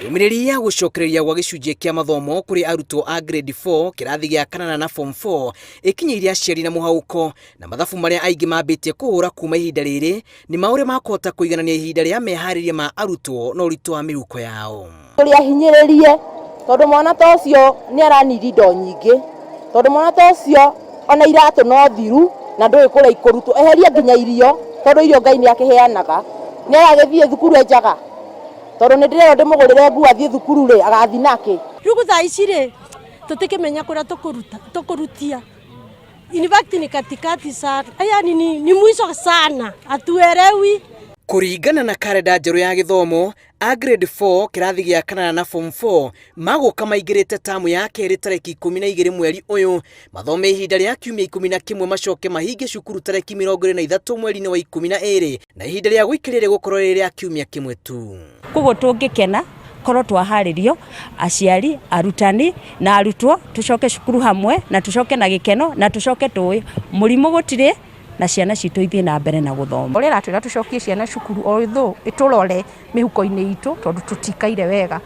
Ndũmĩrĩri ya gũcokereria gwa gĩcunjĩ kĩa mathomo kũrĩ arutwo a grade 4 kĩrathi gĩa kanana na form 4 ĩkinyĩire aciari na mũhaũko na mathabu marĩa aingĩ mambĩtie kũhũra kuma ihinda rĩrĩ nĩ ma ũrĩa makũhota kũiganania ihinda rĩa meharĩria ma arutwo na ũritũ wa mĩhuko yao. Tũrĩ ahinyĩrĩrie tondũ mwana ta ũcio nĩ aranidi indo nyingĩ, tondũ mwana ta ũcio ona iratũ no thiru na ndũĩ kũrĩa ikũrutwo, eheria nginya irio tondũ irio Ngai nĩ akĩheanaga. Nĩ agagĩthiĩ thukuru e njaga? Tondũ nĩ ndĩrerwo ndĩmũgũrĩre nguo athiĩ thukuru rĩ, agathiĩ nakĩ? Rĩu thaa ici rĩ, tũtikĩmenya kũrĩa tũkũruta tũkũrutia. In fact ni katikati sana, yani ni mwisho sana, hatuelewi. Kũringana na karenda njerũ ya gĩthomo, a grade 4 kĩrathi gĩa kanana na form 4 magũka maingĩrĩte tamu ya kerĩ tarĩki 12 mweri ũyũ, mathome ihinda rĩa kiumia 11 macoke mahinge cukuru tarĩki 23 mweri-inĩ wa 12 na ihinda rĩa gũikĩrĩria rĩgũkorwo rĩrĩ rĩa kiumia kĩmwe tu. Koguo tũngĩkena korwo twaharĩrio aciari, arutani na arutwo tũcoke cukuru hamwe na tũcoke na gĩkeno na tũcoke tũĩ mũrimũ gũtirĩ na ciana citũ ithiĩ na mbere na gũthoma. Ũrĩa ĩratwĩra tũcokie ciana cukuru although ĩtũrore mĩhuko-inĩ itũ tondũ tũtikaire wega.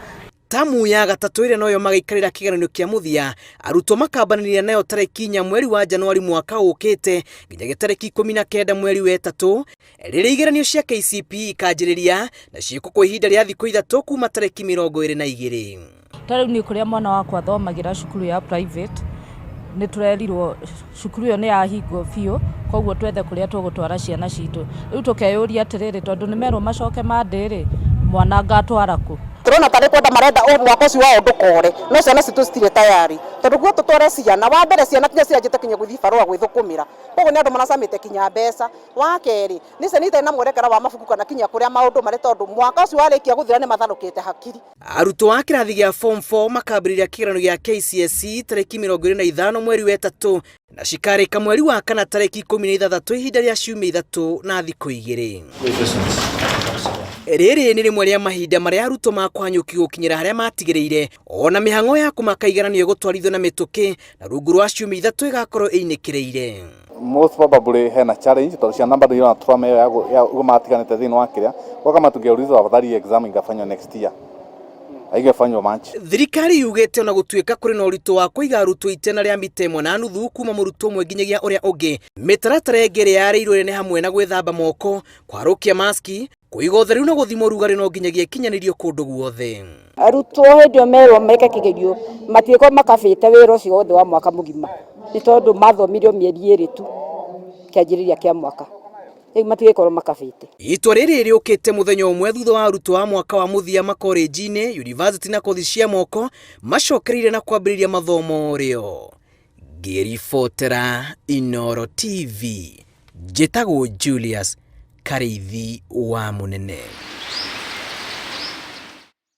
Tamu ya gatatũ ĩrĩa noyo magaikarĩra kĩgeranio kĩa mũthia, arutwo makambanĩria nayo tarĩki 4 mweri wa Januari mwaka ũkĩte nginyagia tarĩki 19 mweri wa ĩtatũ, rĩrĩa igeranio cia KCPE ikanjĩrĩria na ciĩkwo kwa ihinda rĩa thikũ ithatũ kuma tarĩki 22. Ta rĩu niĩ kũrĩa mwana wakwa athomagĩra cukuru ya private, nĩ tũrerirwo cukuru ĩyo nĩ yahingwo biũ, koguo twethe kũrĩa tũgũtwara ciana citũ. Rĩu tũkeyũria atĩrĩrĩ, tondũ nĩ merwo macoke Monday rĩ, mwana ngatwara kũ? Tũrona tarĩ kwenda marenda mwaka ũcio wao ndũkore, no ciana citũ citirĩ tayari, tondũ guo tũtware ciana, wa mbere ciana nginya ciranjĩte kinya gũthiĩ barũa gwĩthũkũmĩra, koguo nĩ andũ maracamĩte kinya mbeca. Wa kerĩ, nĩ ciana itarĩ na mwerekera wa mabuku kana kinya kũrĩa maũndũ marĩ tondũ mwaka ũcio warĩkia gũthira nĩ matharũkĩte hakiri. Arutwo a kĩrathi gĩa form 4 makambĩrĩria kĩgeranio gĩa KCSE tarĩki 25 mweri wa ĩtatũ na cikarĩka mweri wa kana tarĩki 16 ihinda rĩa ciumia ithatũ na thikũ igĩrĩ. Rĩrĩ nĩ rĩmwe rĩa mahinda marĩa arutwo makũhanyũkio gũkinyĩra harĩa matigĩrĩire ona mĩhang'o ya kũmaka igeranio ĩgũtwarithio na mĩtũkĩ na rungu rwa ciumia ithatũ ĩgakorwo ĩinĩkĩrĩire. Most probably hena challenge tondũ ciana bado irona trauma ĩyo ya ũguo matiganĩte thĩinĩ wa kĩrĩa kwa kama tũngĩulizwa afadhali exam ingafanywa next year haingefanywa March. Thirikari yugĩte ona gũtuĩka kũrĩ na ũritũ wa kũiga arutwo itena rĩa mita ĩmwe na nuthu kuma mũrutwo ũmwe nginyagia ũrĩa ũngĩ, mĩtaratara ĩngĩ ĩrĩa yarĩirwo nĩ hamwe na gwĩthamba moko, kwarũkia maski, kũiga ũtheru na gũthima ũrugarĩ no nginyagia ĩkinyanĩrio kũndũ guothe. Arutwo hĩndĩ ĩyo merwo meke kĩgerio matigĩkorwo makabĩte wĩra ũcio wothe wa mwaka mũgima nĩ tondũ mathomire o mĩeri ĩrĩ tu kĩanjĩrĩria kĩa mwaka rĩu matigĩkorwo makabĩte. Itua rĩrĩ rĩũkĩte mũthenya ũmwe thutha wa arutwo a mwaka wa mũthia makorenji-inĩ, yunivasĩtĩ na kothi cia moko macokereire na kwambĩrĩria mathomo rĩo. Ngĩribotera Inooro TV, njĩtagwo Julius Karĩithi wa Mũnene.